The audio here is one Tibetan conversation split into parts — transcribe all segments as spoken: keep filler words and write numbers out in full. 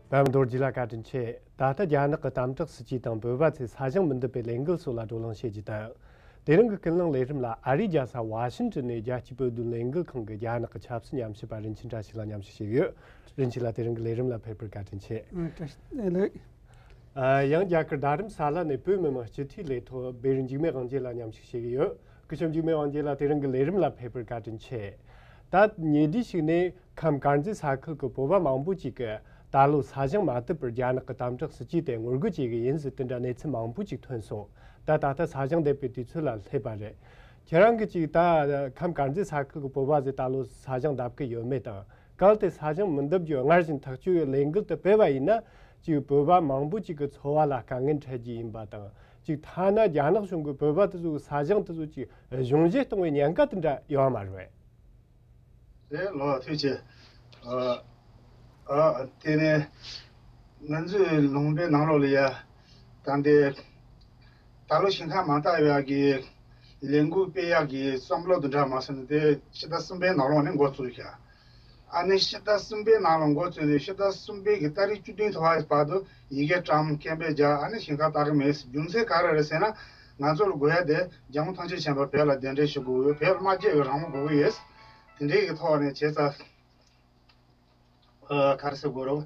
པདྨ་རྡོ་རྗེ་ལགས་བཀའ་དྲིན་ཆེ། ད་ལྟ་རྒྱ་ནག་གི་དམ་དྲག་སྲིད་ཇུས་དང་བོད་པ་ཚོས་ས་ཞིང་མི་འདེབས་པའི་ལས་འགུལ་སོགས་ལ་བགྲོ་གླེང་བྱེད་རྒྱུ་དང་། དེ་རིང་གི་ཀུན་གླེང་ལས་རིམ་ལ་ཨ་རིའི་རྒྱལ་ས་ཝ་ཤིང་ཏོན་ནས་རྒྱལ་སྤྱིའི་བོད་དོན་ལས་འགུལ་ཁང་གི་རྒྱ་ནག་གི་ཆབ་སྲིད་ཉམས་ཞིབ་པ་རིན་ཆེན་བཀྲ་ཤིས་ལགས་མཉམ་ཞུགས་བྱེད་ཀྱི་ཡོད། རིན་ཆེན་ལགས་དེ་རིང་གི་ལས་རིམ་ལ་ཕེབས་པར་བཀའ་དྲིན་ཆེ། ཨ། བཀྲ་ཤིས་བདེ་ལེགས། ཨ། ཡང་རྒྱ་གར་རྡ་རམ་ས་ལ་ནས་བོད་མི་མང་སྤྱི་འཐུས་ལས་ཐོག་བེ་རི་འཇིགས་མེད་དབང་རྒྱལ་ལགས་མཉམ་ཞུགས་བྱེད་ཀྱི་ཡོད། སྐུ་ཞབས་འཇིགས་མེད་དབང་རྒྱལ་ལགས་དེ་རིང་གི་ལས་རིམ་ལ་ཕེབས་པར་བཀའ་དྲིན་ཆེ། ད་ཉེ་དུས་ཤིག་ནས་ཁམས་དཀར་མཛེས་ས་ཁུལ་གྱི་བོད་པ་མང་པོ་ཅིག་གིས་ད་ལོ་ས་ཞིང་མ་བཏབ་པར་རྒྱ་ནག་གི་དམ་དྲག་སྲིད་ཇུས་དེ་ངོ་རྒོལ་བྱེད་ཀྱི་ཡིན་ཟེར་དེ་འདྲ་གནས་ཚུལ་མང་པོ་ཅིག་ཐོན་སོང་། ད་ད་ལྟ་ས་ཞིང་འདེབས་པའི་དུས་ཚོད་ལ་སླེབས་པ་རེད། ཁྱེད་རང་གིས་ཅིག་ད་ཁམས་དཀར་མཛེས་ས་ཁུལ་གྱི་བོད་པ་ཚོས་ད་ལོ་ས་ཞིང་བཏབ་ཀྱི་ཡོད་མེད་དང་། གལ་ཏེ་ས་ཞིང་མི་འདེབས་རྒྱུ་སྔར་བཞིན་ཐག་གཅོད་ཀྱི་ལས་འགུལ་དེ་སྤེལ་བ་ཡིན་ན། ཅིག་བོད་པ་མང་པོ་ཅིག་གི་འཚོ་བ་ལ་དཀའ་ངལ་འཕྲད་རྒྱུ་ཡིན་པ་དང་། ཅིག་ཐ་ན་རྒྱ་ནག་གཞུང་གིས་བོད་པ་དེ་ཚོའི་ས་ཞིང་དེ་ཚོ་ཅིག་གཞུང་བཞེས་གཏོང་བའི་ཉེན་ཁ་དེ་འདྲ་ཡོད་མ་རེད་པས། རེད། ལགས་ཐུགས་རྗེ་ཆེ། ཨ། ཨ། དེ་ནས་ང་ཚོའི་ལུང་པའི་ནང་ལོགས་ལ་ཡ། ད་ལྟའི་ད་ལོ་ཞིང་ཁ་མ་བཏབ་ཡག་གི་ལས་འགུལ་སྤེལ་ཡག་གི་བསམ་བློ་དེ་འདྲ་མ་སོང་ནས་དེ་ཕྱི་ཟླ་གསུམ་པའི་ནང་ལོགས་ནས་འགོ་བཙུགས་ཤག་ཨ་ནི་ཕྱི་ཟླ་གསུམ་པའི་ནང་ལ་འགོ་བཙུགས་ནས་ཕྱི་ཟླ་གསུམ་པའི་གི་ཏ་རིག་བཅུ་བདུན་ཐོག་བར་དུ་ཡི་གེ་བཀྲམ་སྐད་འབོད་རྒྱག་ཨ་ནི་ཞིང་ཁ་བཏབ་གི་མེད། རྒྱུ་མཚན་ག་རེ་རེད་ཟེར་ན། ང་ཚོ་ལ་དགོས་ཡ་དེ་རྒྱལ་དབང་ཐམས་ཅད་མཁྱེན་པ་བོད་ལ་གདན་འདྲེན་ཞུ་དགོས་ཡོད། བོད་ལ་དམག་རྒྱག་གི་རང་དབང་དགོས་ཀྱི་ཡོད། དེ་འདྲའི་གི་ཐོག་ནས་བྱས་ཙང་། ཨ། ག་རེ་ཟེར་དགོས་རེད།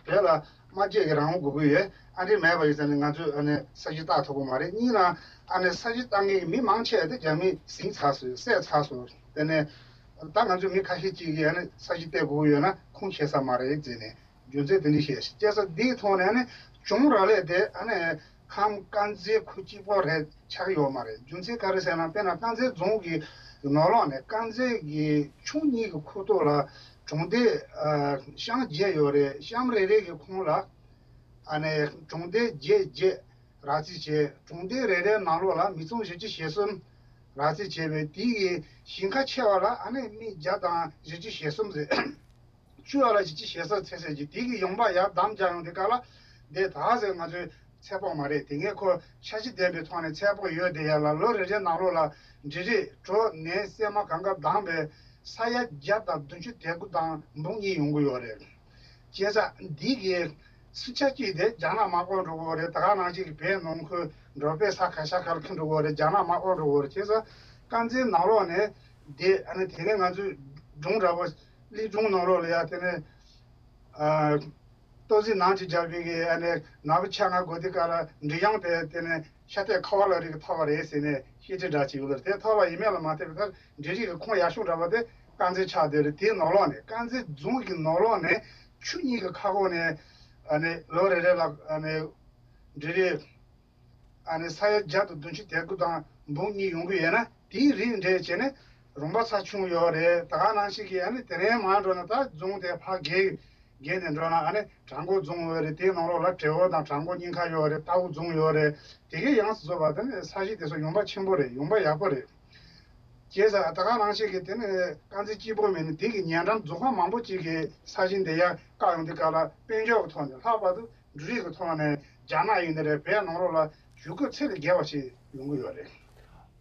བོད་ལ་དམག་རྒྱག་གི་རང་དབང་དགོས་ཀྱི་ཡོད། ཨ་འདྲ་མེད་པ་ཡིན་ཙང་ནི་ང་ཚོས་ཨ་ནི་ས་ཞིང་བཏབ་ཐུབ་ཀྱི་མ་རེད། གཉིས་ལ་ཨ་ནི་ས་ཞིང་བཏབ་མཁན་གྱི་མི་མང་ཆེ་བ་དེ་རྒྱ་མིས་ཟིན་ཚར་སོང་། བསད་ཚར་སོང་། དེ་ནས་ད་ང་ཚོ་མི་ཁ་ཤས་ཅིག་གིས་ཨ་ནི་ས་ཞིང་བཏབ་དགོས་ཀྱི་ཡོད་ན་ཁུངས་འཁྱོལ་ས་མ་རེད་ཟེར་ནས། རྒྱུ་མཚན་དེ་འདྲ་བཤད་ཤག་བྱས་ཙང་འདིའི་ཐོག་ནས་ཨ་ནི་བྱུང་རག་ལས་དེ་ཨ་ནི་ཁམས་དཀར་མཛེས་ཁུལ་གཅིག་པོ་རེད་ཆགས་ཡོད་མ་རེད། རྒྱུ་མཚན་ག་རེ་ཟེར་ན། དཔེར་ན་དཀར་མཛེས་རྫོང་གི་ནང་ལོགས་ནས་དཀར་མཛེས་ཀྱི་ཆུ་གཉིས་ཀྱི་ཁུག་ཐོག་ལ་གྲོང་སྡེ། ཨ། ཤང་བརྒྱད་ཡོད་རེད། ཤང་རེ་རེ་གི་ཁོངས་ལ་ཨ་ནི་གྲོང་སྡེ་བརྒྱད་བརྒྱད་རགས་རྩིས་བྱས། གྲོང་སྡེ་རེ་རེའི་ནང་ལོགས་ལ་མི་ཚང་བཞི་བཅུ་ཞེ་གསུམ་རགས་རྩིས་བྱས་པས། དེ་ཡི་ཞིང་ཁ་ཆེ་བ་ལ་ཨ་ནི་མི་བརྒྱ་དང་བཞི་བཅུ་ཞེ་གསུམ་ཟེར། བཅུ་བ་ལ་བཞི་བཅུ་ཞེ་གསུམ་ཚེ་ཟེར་གྱི་དེ་གི་ཡོང་འབབ་ཡར་བསྡམས་རྒྱག་ཡོང་དུས་སྐབས་ལ་དེ་ད་ཟེར་ང་ཚོའི་ཚད་དཔག་མ་རེད། དེ་ངས་ཁོ་འཆར་གཞི་ལྡན་པའི་ཐོག་ནས་ཚད་དཔག་ཡོད་དེ། ཡ་ལ་ལོ་རེ་རེའི་ནང་ལོགས་ལ་འབྲུ་རིགས་གྲོ་ནས་སྲན་མ་གང་ག་བསྡམས་པའི་ས་ཡ་བརྒྱ་དང་བདུན་ཅུ་དོན་དགུ་དང་འབུམ་གཉིས་ཡོང་གི་ཡོད་རེད། བྱས་ཙང་འདི་གི་སུ་ཆ་གཅིག་དེ་རྒྱ་ནག་དམག་དཔུང་འགྲོ་གི་ཡོད་རེད། ད་ག་ནང་བཞིན་གྱི་བོད་ནང་ཁུལ་འབྲོག་པའི་ས་ཁ་ཤས་ཁ་ལ་འཁྱེར་འགྲོ་གི་ཡོད་རེད། རྒྱ་ནག་དམག་དཔུང་འགྲོ་གི་ཡོད་རེད། བྱས་ཙང་དཀར་མཛེས་ནང་ལོགས་ནས་དེ་ཨ་ནི་དེ་ནས་ང་ཚོའི་སྒྲུང་འདྲ་པོ། གླིང་སྒྲུང་ནང་ལོགས་ལ་ཡ་དེ་ནས། ཨ། ལྟོ་ཟན་ནང་གཅིག་རྒྱག་པའི་གི་ཨ་ནི་ནག་པོ་ཆ་ང་དགོས་དུས་སྐབས་ལ་འབྲི་གཡང་དེ་དེ་ནས་ཤ་ཐལ་ཁ་བ་ལ་རིགས་ཐོབ་པ་རེད་ཟེར་ནས་བཤད་ཁྲིད་འདྲ་ཅིག་ཡོད་ལ། དེ་ཐོབ་པ་ཡིན་མིན་ལ་མ་ལྟོས་པའི་ཐད་འབྲི་རིགས་ཀྱི་ཁུངས་ཡག་ཤོས་འདྲ་པོ་དེ་དཀར་མཛེས་ཆགས་བསྡད་རེད། དེའི་ནང་ལོགས་ནས་དཀར་མཛེས་རྫོང་གི་ནང་ལོགས་ནས་ཆུ་གཉིས་ཀྱི་ཁ་ཁོག་ནས་ཨ་ནི་ལོ་རེ་རེ་ལ་ཨ་ནི་འབྲི་རིགས། ཨ་ནི་ས་ཡ་བརྒྱ་དང་བདུན་ཅུ་དོན་དགུ་དང་འབུམ་གཉིས་ཡོང་གི་ཡོད་ན། དེའི་རིགས་འདྲ་བྱས་ནས་རོང་པ་ཚ་ཆུང་ཡོད་རེད། ད་ག་ནང་བཞིན་གྱི་ཨ་ནི་དེ་རིང་མར་འགྲོ་ན་ད་རྫོང་དེ་ཕར་བརྒལ་བརྒལ་ནས་འགྲོ་ན་ཨ་ནི་བྲག་མགོ་རྫོང་ཡོད་རེད། དེའི་ནང་ལོགས་ལ་བྲེ་བོ་དང་བྲག་མགོ་གཉིས་ཀ་ཡོད་རེད། རྟའུ་རྫོང་ཡོད་རེད། དེ་གའི་ཡོངས་སུ་རྫོགས་པ་དེ་ནི་ས་གཞི་དེ་ཚོ་ཡོང་འབབ་ཆེན་པོ་རེད། ཡོང་འབབ་ཡག་པོ་རེད། བྱས་ཙང་ད་ག་ནང་བཞིན་གྱི་དེ་ནི་དཀར་མཛེས་གཅིག་པོ་མིན་ནས་དེ་གི་ཉེ་འགྲམ་རྫོང་ཁག་མང་པོ་ཅིག་གི་ས་ཞིང་དེ་ཡར་བཀག་ཡོང་དུས་སྐབས་ལ་དཔལ་འབྱོར་གྱི་ཐོག་ནས། ལྷག་པར་དུ་འབྲུ་རིགས་ཀྱི་ཐོག་ནས་རྒྱ་ནག་ཡིན་ནི་རེད། བོད་ནང་ལོགས་ལ་ཞུ་སྐུལ་ཚད་ལས་བརྒལ་བ་ཞིག་ཡོང་གི་ཡོད་རེད།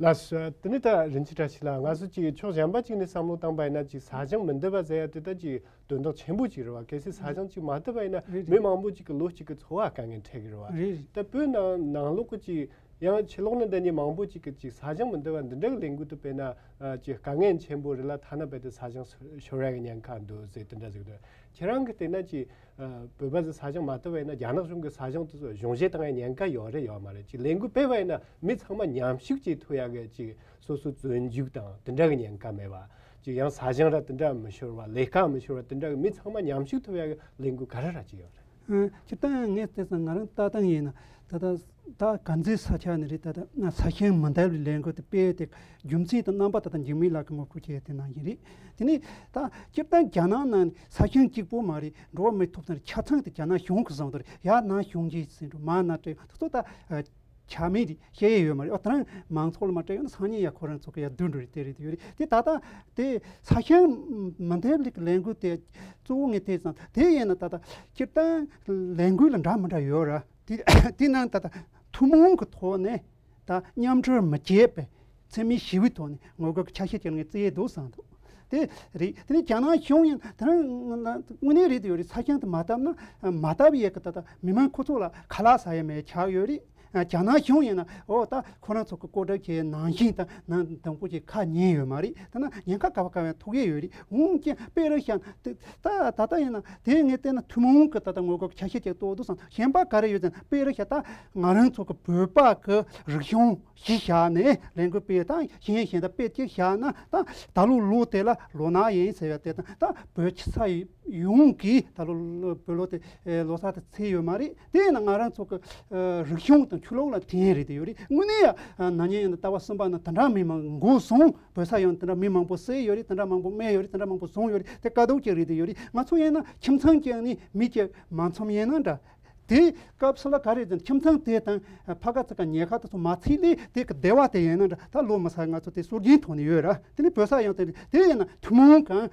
ལགས་སོ། དེ་ནས་ད་རིན་ཆེན་བཀྲ་ཤིས་ལགས། ང་ཚོ་ཅིག་ཕྱོགས་གཞན་པ་ཅིག་ནས་བསམ་བློ་བཏང་པ་ཡིན་ན། ཅིག་ས་ཞིང་མི་འདེབས་པ་ཟེར་ཡ་དེ་ད་ཅིག་དོན་དག་ཆེན་པོ་ཅིག་རེད་བ། གལ་སྲིད་ས་ཞིང་ཅིག་མ་བཏབ་པ་ཡིན་ན། རེད་རེད། མི་མང་པོ་ཅིག་གི་ལོ་གཅིག་གི་འཚོ་བ་དཀའ་ངལ་འཕྲད་ཀྱི་རེད་བ། རེད་རེད། ད་བོད་ནང་ནང་ལོགས་ཀྱི་ཅིག་ཡང་ཕྱི་ལོགས་ནས་བསྡད་མཁན་མང་པོ་ཅིག་གིས་ཅིག་ས་ཞིང་མི་འདེབས་པ་འདི་འདྲ་གི་ལས་འགུལ་དེ་སྤེལ་ན། ཨ། ཅིག་དཀའ་ངལ་ཆེན་པོ་རེད་ལ། ཐ་ན་རྦད་དེ་ས་ཞིང་ཤོར་ཡག་གི་ཉེན་ཁ་འདུག་ཟེར་དེ་འདྲ་ཟེར་གི་འདུག། ཁྱེད་རང་གིས་བལྟས་ན་ཅིག། ཨ། བོད་པ་ཚོས་ས་ཞིང་མ་བཏབ་པ་ཡིན་ན། རྒྱ་ནག་གཞུང་གིས་ས་ཞིང་དེ་ཚོ་གཞུང་བཞེས་བཏང་ཡག་ཉེན་ཁ་ཡོད་རེད་ཡོད་མ་རེད། ཅིག་ལས་འགུལ་སྤེལ་བ་ཡིན་ན་མི་ཚང་མ་མཉམ་ཞུགས་བྱེད་ཐུབ་ཡག་གི་ཅིག་སོ་སོའི་བཙོན་འཇུག་དང་དེ་འདྲ་གི་ཉེན་ཁ་མེད་པ། ཅིག་ཡང་ས་ཞིང་ར་དེ་འདྲ་མི་ཤོར་བ། ལས་ཀ་མི་ཤོར་བ། དེ་འདྲ་གི་མི་ཚང་མ་མཉམ་ཞུགས་ཐུབ་ཡག་གི་ལས་འགུལ་ག་རེ་ར་ཅིག་ཡོད་རེད། ཨ། སྤྱིར་བཏང་ངས་བལྟས་ཙང་ང་རང་ལྟ་སྟངས་ཡིན་ན། ད་ལྟ་ད་དཀར་མཛེས་ས་ཆ་ནས་རེད། ད་ལྟ་ང་ས་ཞིང་མི་འདེབས་ལས་འགུལ་དེ་སྤེལ་ཏེ་རྒྱུ་མཚན་དང་རྣམ་པ་ད་ལྟ་འཇིགས་མེད་ལགས་ཀྱིས་ངོ་སྤྲོད་བྱས་དེ་ནང་བཞིན་རེད། དེ་ནས་ད་སྤྱིར་བཏང་རྒྱ་ནག་ནང་ས་ཞིང་གཅིག་པོ་མ་རེད། འགྲོ་བ་མི་ཐོབ་ཐང་ཆ་ཚང་དེ་རྒྱ་ནག་གཞུང་གི་བཟུང་དོ་རེད། ཡར་ནང་གཞུང་གིས་ཟིན་འགྲོ། མར་ནང་སྤྲད་ཡོང་དུས་ཚོད་ད། ཆ་མེད་རེད། བཤད་ཡས་ཡོད་མ་རེད། ཨོ། ད་རང་མང་ཚོགས་ལ་མ་སྤྲད་ཡོང་ན་སང་ཉིན་ཡ་ཁོ་རང་ཚོ་གི་ཡ་བསྡུ་འགྲོ་རེད། དེ་རེད། དེ་ཡོད་རེད། དེ་ད་ལྟ་དེ་ས་ཞིང་མི་འདེབས་ལས་ཀྱི་ལས་འགུལ་དེ་གཙོ་བོ་ངས་བལྟས་ཙང་དེ་ཡིན་ན་ད་ལྟ་སྤྱིར་བཏང་ལས་འགུལ་ལ་འདྲ་མི་འདྲ་ཡོད་ར། དེ་དེ་ནང་ད་ལྟ་ཐུན་མོང་གི་ཐོག་ནས་ད་མཉམ་འབྲེལ་མི་བྱེད་པའི་འཚེ་མེད་ཞི་བའི་ཐོག་ནས་ངོ་རྒོལ་གྱི་ཆ་ཤས་ཅིག་ངས་བརྩི་ཡས་འདུག་བསམ་འདུག། དེ་རེད། དེ་ནས་རྒྱ་ནག་གཞུང་ཡིན་དེ་རིང་དངོས་གནས་རེད་དེ་ཡོད་རེད། ས་ཞིང་དེ་མ་བཏབ་ན་མ་བཏབ་ཡས་ཀྱི་ད་ལྟ་མི་མང་ཁོ་ཚོ་ལ་ཁ་ལག་ཟ་ཡས་མེད་ཆགས་ཡོད་རེད། རྒྱ་ནག་གཞུང་ཡིན་ན་འོ་ད་ཁོ་རང་ཚོ་གི་བཀོད་སྒྲིག་བྱས་ནང་བཞིན་དང་ནང་དང་པོ་ཅིག་ཁ་ཉན་ཡོད་མ་རེད། ད་ན་ཉེན་ཁ་ག་བ་ག་བ་ཐུག་ཡས་ཡོད་རེད། འོན་ཀྱང་དཔེ་རུ་བཞག་ན་དེ་ད་ད་ལྟ་ཡིན་ན་དེ་ངས་བལྟས་ན་ཐུན་མོང་གི་ད་ལྟ་ངོ་རྒོལ་ཆ་ཤས་ཅིག་གཏོགས་འདུག་བསམ། གཞན་པ་ག་རེ་ཡོད་ཟེར་ན་དཔེ་རུ་བཞག་ད་ང་རང་ཚོ་གི་བོད་པ་གི་རིག་གཞུང་གཞི་བཞག་ནས་ལས་འགུལ་སྤེལ་དང་གཞན་གཞན་དག་དཔེ་གཅིག་བཞག་ན་ད་ད་ལོ་ལོ་དེ་ལ་ལོ་ནག་ཡིན་ཟེར་བ་དེ་དང་ད་བོད་ཕྱི་ས་ཡོངས་ཀྱིས་ད་ལོ་བོད་ལོ་དེ་ལོ་གསར་དེ་ཚེས་ཡོད་མ་རེད། དེ་ཡིན་ན་ང་རང་ཚོ་གི་རིག་གཞུང་དང་ཆོས་ལུགས་ལ་དྲིན་རེད་དེ་ཡོད་རེད། དངོས་གནས་ཡ་ན་ནིང་ཡིན་ན་ཟླ་བ་གསུམ་པ་ན་དེ་འདྲ་མི་མང་འགོ་བཟུང་བོད་ས་ཡོངས་དེ་འདྲ་མི་མང་པོ་བསད་ཡོད་རེད། དེ་འདྲ་མང་པོ་རྨས་ཡོད་རེད། དེ་འདྲ་མང་པོ་བཟུང་ཡོད་རེད། དེ་དཀའ་སྡུག་ཅིག་རེད་དེ་ཡོད་རེད། ང་ཚོ་ཡིན་ན་ཁྱིམ་ཚང་གཅིག་ནས་མི་གཅིག་མ་འཚམ་ཡིན་ན་འདྲ། དེ་སྐབས་སུ་ལ་ག་རེ་ཟེར་ན་ཁྱིམ་ཚང་དེ་དང་ཕ་ག་ཚ་ག་ཉེ་ཁ་དེ་ཚོ་མ་ཚིག་ལས་དེ་གི་བདེ་བ་དེ་ཡིན་ན་འདྲ། ད་ལོ་མ་ས་ང་ཚོ་དེ་སྲོལ་རྒྱུན་ཐོག་ནས་ཡོད་ར། དེ་ནི་བོད་ས་ཡང་དེ་དེ་ཡིན་ན་ཐུན་མོང་གང་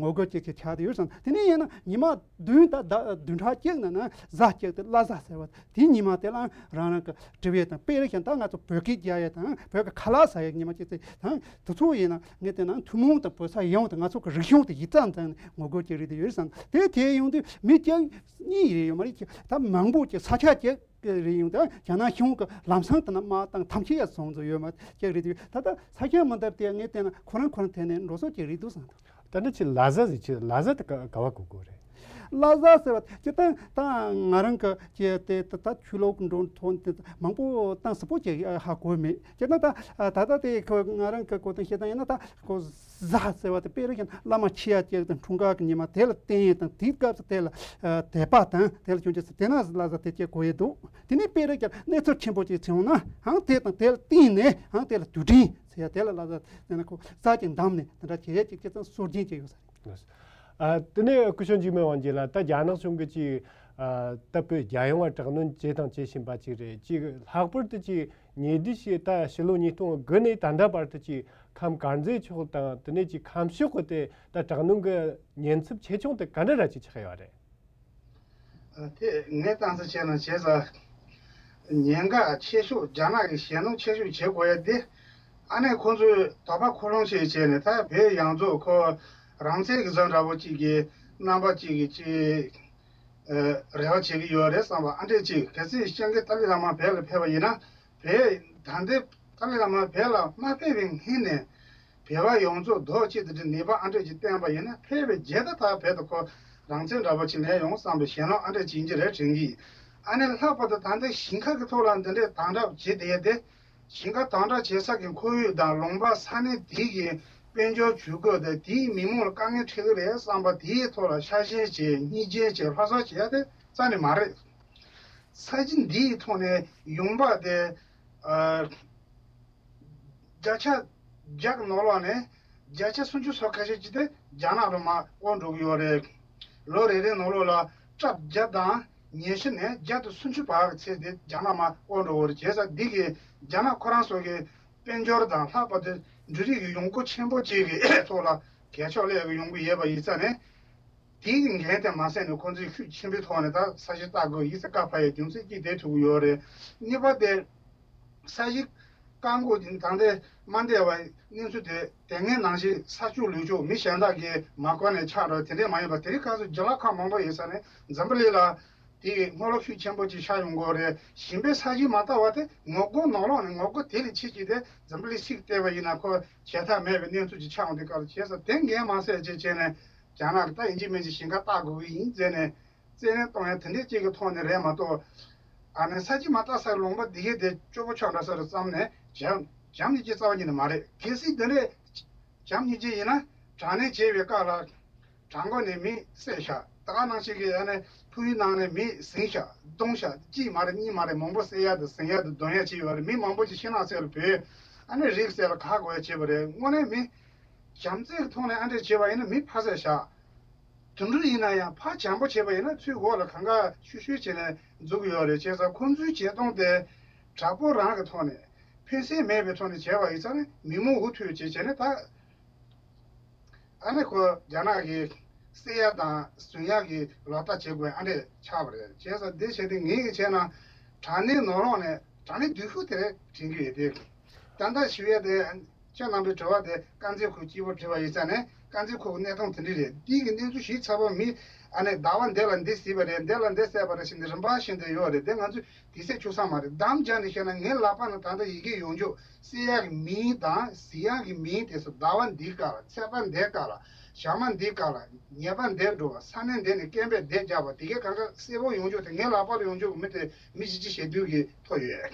ངོ་རྒོལ་ཅིག་གི་ཆགས་དེ་ཡོད་ཙང་དེ་ནི་ཡིན་ན་ཉི་མ་བདུན་ད་ད་བདུན་ཕྲག་གཅིག་ན་ན་གཟའ་གཅིག་དེ་བླ་གཟའ་ཟེར་བ་དེ་ཉི་མ་དེ་ལའང་རང་རང་གི་དྲི་བའི་དང་དཔེ་རེ་ཞིག་ད་ང་ཚོ་བོད་སྐད་རྒྱག་ཡས་དང་བོད་ཀྱི་ཁ་ལག་ཟ་ཡས་ཉི་མ་གཅིག་དེ་དང་དེ་ཚོ་ཡིན་ན་ངས་དེ་ན་ཐུན་མོང་དང་བོད་ས་ཡོངས་དང་ང་ཚོ་གི་རིག་གཞུང་དེ་ཡིག་ཚང་ཚང་ནས་ངོ་རྒོལ་ཅིག་རེད་དེ་ཡོད་ཙང་དེ་དེ་ཡོང་དུས་མི་གཅིག་གཉིས་རེ་ཡོད་མ་རེད། ད་མང་པོ་ཅིག་ས་ཆ་ཅིག་རེ་ཡོང་དུས་རྒྱ་ནག་གཞུང་གི་ལམ་སང་དེ་ན་དམག་བཏང་ཐམས་ཅད་ཡར་སོང་ཚོ་ཡོད་མ་ཅིག་རེད་དེ་ད་ལྟ་ས་ཆ་མི་འདྲ་དེ་ངས་བལྟས་ན་ཁོ་རང་ཁོ་རང་ཐད་ནས་འགྲོ་སོ་ཅིག་རེད་འདུག་བསམ་འདུག་ད་ནི་ཅི་ལ་ཟ་ཟིག་ཅི་ལ་ཟ་དེ་ག་ག་བ་གོ་གོ་རེད། ལ་ཟ་ཟེར་བ་ཅི་ད་ད་ང་རང་གི་ཅི་དེ་ད་ད་ཆོས་ལུགས་འགྲོ་ཐོན་དེ་མང་པོ་བཏང་ཟབ་པོ་ཅིག་ཧ་གོ་མེད། ཅི་ད་ད་ད་ད་དེ་ཁོ་ང་རང་གི་གོ་དོན་བཤད་སྟངས་ཡིན་ན་ད་ཁོ་ཟ་ཟེར་བ་དེ་དཔེ་རེ་བཞིན་བླ་མ་ཁྲི་ཡ་ཅིག་དང་འཁྲུངས་སྐར་གྱི་ཉི་མ་དེ་ལ་བརྟེན་ཡས་དང་དེའི་སྐབས་སུ་དེ་ལ་དད་པ་དང་དེ་ལ་སྐྱོན་ཅིག་དེ་ན་ལ་ཟ་དེ་ཅིག་གོ་ཡས་འདུག་དེ་ནས་དཔེ་རེ་བཞིན་གནས་ཚུལ་ཆེན་པོ་ཅིག་བྱུང་ན་ཧང་དེ་དང་དེ་ལ་བརྟེན་ནས་ཧང་དེ་ལ་དུས་དྲན་ཟེར་ཡ་དེ་ལ་ལ་ཟ་དེ་ན་ཁོ་ཟ་ཅིག་འདམ་ནས་དེ་འདྲ་བྱེད་ཡས་ཅིག་ཅི་ཙམ་སྲོལ་རྒྱུན་ཅིག་ཡོད་ས་རེད། ཨ། དེ་ནས་སྐུ་ཞབས་འཇིགས་མེད་དབང་རྒྱལ་ལགས། ད་རྒྱ་ནག་གཞུང་གིས་ཅིག་ཨ། ད་བོད་རྒྱལ་ཡོངས་ལ་དྲག་གནོན་བྱས་དང་བྱེད་བཞིན་པ་ཅིག་རེད། ཅིག་ལྷག་པར་དུ་ཅིག་ཉེ་དུས་ཤིག་ད་ཕྱི་ལོ་ཉིས་སྟོང་དགུ་ནས་ད་ལྟ་བར་དུ་ཅིག་ཁམས་དཀར་མཛེས་ཕྱོགས་དང་དེ་ནས་ཅིག་ཁམས་ཕྱོགས་ཀྱི་དེ་ད་དྲག་གནོན་གྱི་ཉེན་ཚབས་ཆེ་ཆུང་དེ་ག་འདྲ་ར་ཅིག་ཆགས་ཡོད་རེད། ཨ། དེ་ངས་བཏང་ས་བྱས་ན་བྱས་ཙང་ཉེན་ཁ་ཆེ་ཤོས་རྒྱ་ནག་གིས་ཞེད་སྣང་ཆེ་ཤོས་བྱེད་དགོས་ཡ་དེ་ཨ་ནེ་ཁོང་ཚོས་དོགས་པ་ཁོ་ལོང་བྱས་བྱས་ནས་ད་བོད་ཡང་རྫོགས་ཁོ་རང་བཙན་གྱི་བཟོ་འདྲ་པོ་གཅིག་གི་རྣམ་པ་གཅིག་གི་ཅིག་ཨ། རེ་བ་བྱེད་ཀྱི་ཡོད་རེད་བསམ་པ་ཨ་འདྲས་ཅིག་གལ་སྲིད་སྤྱང་ཀི་ཏཱ་ལའི་བླ་མ་བོད་ལ་ཕེབས་པ་ཡིན་ན་བོད་ད་ལྟའི་ཏཱ་ལའི་བླ་མ་བོད་ལ་མ་ཕེབས་པའི་སྔོན་ནས་བོད་པ་ཡོངས་རྫོགས་རྡོག་གཅིག་ཏུ་ནུས་པ་ཨ་འདྲས་ཅིག་བསྟན་པ་ཡིན་ན་ཕེབས་པའི་རྗེས་ད་ད་བོད་དུ་ཁོ་རང་བཙན་འདྲ་པོ་ཅིག་ལེན་ཡོང་བསམ་པའི་ཞེད་སྣང་ཨ་འདྲས་ཅིག་ཡིན་གྱི་རེད་དྲན་གྱི། ཨ་ནེ་ལྷག་པར་དུ་ད་ལྟའི་ཞིང་ཁ་གི་ཐོག་ལ་འདི་འདྲས་དམ་དྲག་བྱེད་བསྡད་དེ། ཞིང་ཁ་དམ་དྲག་བྱེད་ས་གི་ཁོར་ཡུག་དང་ལུང་པ་ས་གནས་དེ་གི་དཔལ་འབྱོར་ཇུས་འགོད་དེ་དེའི་མི་མང་ལ་དཀའ་ངལ་འཕྲད་ཀྱི་རེད་བསམ་པ་དེའི་ཐོག་ལ་ཤ་ཞེན་བྱེད་སྙིང་རྗེ་བྱེད་ལྷག་བསམ་བྱེད་ཡ་དེ་རྩ་ནས་མ་རེད། ས་གཞི་འདིའི་ཐོག་ནས་ཡོང་འབབ་དེ་ཨ། བརྒྱ་ཆ་བརྒྱ་གི་ནང་ལོགས་ནས་བརྒྱ་ཆ་སུམ་ཅུ་སོ་ཁ་ཤས་ཅིག་དེ་རྒྱ་ནག་ལ་མར་དབོར་འགྲོ་གི་ཡོད་རེད། ལོ་རེ་རེའི་ནང་ལོགས་ལ་སྐྲ་བརྒྱ་དང་ཉི་ཤུ་ནས་བརྒྱ་དང་སུམ་ཅུ་བར་གྱི་ཚད་དེ་རྒྱ་ནག་མར་དབོར་འགྲོ་གི་ཡོད་རེད། བྱས་ཙང་འདི་གིས་རྒྱ་ནག་ཁོ་རང་ཚོ་གི་དཔལ་འབྱོར་དང་ལྷག་པར་དུ་འབྲུ་རིགས་ཀྱི་ཡོང་སྒོ་ཆེན་པོ་ཅིག་གི་ཐོག་ལ་གས་ཆོད་སླེབས་ཀྱི་ཡོང་གི་ཡོད་པ་ཡིན་ཙང་ནས། དེའི་འགན་དེ་མ་སེལ་ནས་ཁོང་ཚོས་ཤུགས་ཆེན་པོའི་ཐོག་ནས་ད་ས་གཞི་ལྟ་དགོས་ཡིན་ཟེར་བཀའ་ཕབ་ཡས་རྒྱུ་མཚན་གཅིག་དེ་ཐུག་གི་ཡོད་རེད། གཉིས་པ་དེ་ས་གཞི་བཀག་འགོག་དེ་ད་ལྟའི་མ་འདས་པའི་གནས་ཚུལ་དེ་དེ་སྔའི་ནང་བཞིན་ས་ཕྱོགས་ལུས་ཕྱོགས་མི་གཞན་དག་གིས་མ་བཀག་ནས་ཆགས་འགྲོ་དེ་འདྲས་མ་ཡིན་པ་དེ་རིང་ཁ་སང་རྒྱ་ལ་ཁག་མང་པོ་ཡོད་ས་ནས་འཛམ་བུ་གླིང་ལ་དེ་སྔོན་ལ་ཤུགས་ཆེན་པོ་ཅིག་ཤར་ཡོང་གི་རེད། ཞིང་པའི་ས་གཞི་མ་བཏབ་པ་དེ་ངོ་རྒོལ་ནང་ལོགས་ནས་ངོ་རྒོལ་དེ་ལས་ཆེ་ཅིག་དེ་འཛམ་བུ་གླིང་སྲིད་བལྟས་པ་ཡིན་ན་ཁོ་བྱེད་ཐབས་མེད་པའི་གནས་ཚུལ་ཅིག་ཆགས་ཡོང་དུས་སྐབས་ལ་བྱས་ཙང་དེ་འགན་མ་སེལ་ཅེས་བྱས་ནས། རྒྱ་ནག་གིས་ད་ཡིན་གཅིག་མིན་གཅིག་ཞིང་ཁ་བཏབ་དགོས་ཀྱི་ཡིན་ཟེར་ནས་རྩིས་ལེན་གཏོང་ཡ་དེ་འདྲས་ཅིག་གི་ཐོག་ནས་རེད་མ་གཏོགས། ཨ་ནི་ས་གཞི་མ་བཏབ་སའི་ལུང་པ་འདི་གའི་དེ་སྐྱོ་པོ་ཆགས་འདྲ་ས་རུ་བརྩམས་ནས་འཇམ་འཇམ་ཉིད་ཀྱི་རྩ་བ་ཉིད་ནས་མ་རེད། གལ་སྲིད་འདི་འདྲས་འཇམ་ཉིད་ཀྱི་ཡིན་ན་དྲག་གནོན་བྱས་པའི་སྐབས་ལ་བྲག་འགོ་ནས་མི་བསད་བཞག་ད་ག་ནང་བཞིན་གྱི་ཨ་ནི་ཕུ་ཡུལ་ནང་ནས་མི་ཟིན་བཞག་བརྡུངས་བཞག་གཅིག་མ་རེད་གཉིས་མ་རེད་མང་པོ་བསད་ཡ་དང་ཟིན་ཡ་དང་བརྡུང་ཡ་བྱས་ཡོད་རེད། མི་མང་པོ་ཅིག་ཤིང་ནགས་བསལ་ལ་བུད་ཨ་ནི་རིགས་བསལ་ལ་ག་དགོས་ཡ་བྱས་པ་རེད། དངོས་གནས་མི་བྱམས་བརྩེ་གི་ཐོག་ནས་ཨ་འདྲས་བྱས་པ་ཡིན་ན་མི་ཕར་བསད་བཞག་དུད་འགྲོ་ཡིན་ན་ཡང་ཕར་བྱམས་པོ་བྱས་པ་ཡིན་ན་ཚུར་འོག་ལ་གང་ག་ཤུ་ཤུ་བྱས་ནས་འཛུགས་ཀྱི་ཡོད་རེད། བྱས་ཙང་ཁོང་ཚོའི་བྱེད་སྟངས་དེ་དྲག་པོ་རང་གི་ཐོག་ནས་ཕན་སེམས་མེད་པའི་ཐོག་ནས་བྱས་པ་ཡིན་ཙང་ནས་མི་མང་འུ་ཐུག་བྱས་བྱས་ནས་ད་ཨ་ནི་ཁོ་རྒྱ་ནག་གི་བསད་ཡ་དང་ཟུན་ཡ་གི་ལག་བརྡ་བྱེད་དགོས་ཨ་འདྲས་ཆགས་པ་རེད། བྱས་ཙང་འདི་བྱས་ཏེ་ངེད་ཀྱི་བྱས་ན་དྲག་གནོན་ནང་ལོགས་ནས་དྲག་གནོན་བདུད་ཤུགས་དེ་རེད་དྲན་གྱི་ཡོད་དེ་ད་ལྟ་ཞུ་ཡ་དེ། ཁྱེད་རྣམ་པའི་དྲི་བ་དེ་དཀར་མཛེས་ཁོག་སྐྱིད་པོ་དྲི་བ་ཡིན་ས་ནས། དཀར་མཛེས་ཁོག་གི་གནས་སྟངས་དེ་འདྲ་རེད། འདི་གི་གནས་ཚུལ་ཞིབ་ཚགས་པོ་མི་ཨ་ནི་ཟླ་བ་འདི་ལ་འདི་གཟིགས་པ་རེད། འདི་ལ་འདི་གསལ་པ་རེད་ཟེར་ནས་རིམ་པ་བཞིན་དུ་ཡོད་རེད། དེ་ང་ཚོས་དེ་གསལ་ཆོག་ས་མ་རེད། གཏམ་རྒྱག་ནས་བཤད་ན། ངའི་ལག་པ་ན་ད་ལྟ་ཡི་གེ་ཡོང་ཆོག་གསལ་ཡག་གི་མིང་དང་གཟིགས་ཡག་གི་མིང་དེ་ཚོ། ཟླ་བ་འདིའི་སྐབས་ལ། ཚེས་པ་འདིའི་སྐབས་ལ། ཞག་མ་འདིའི་སྐབས་ལ། ཉེས་པ་འདིར་འགྲོ་བ། ས་གནས་འདི་ནས་སྐད་འབོད་འདི་རྒྱག་པ། དེ་གའི་གང་ག་གསལ་པོ་ཡོང་ཆོག་དེ་ངའི་ལག་པ་ལ་ཡོང་ཆོག་གི་མི་དེ་མི་བཞི་བཅུ་ཞེ་བདུན་གྱིས་ཐོབ་ཡོད།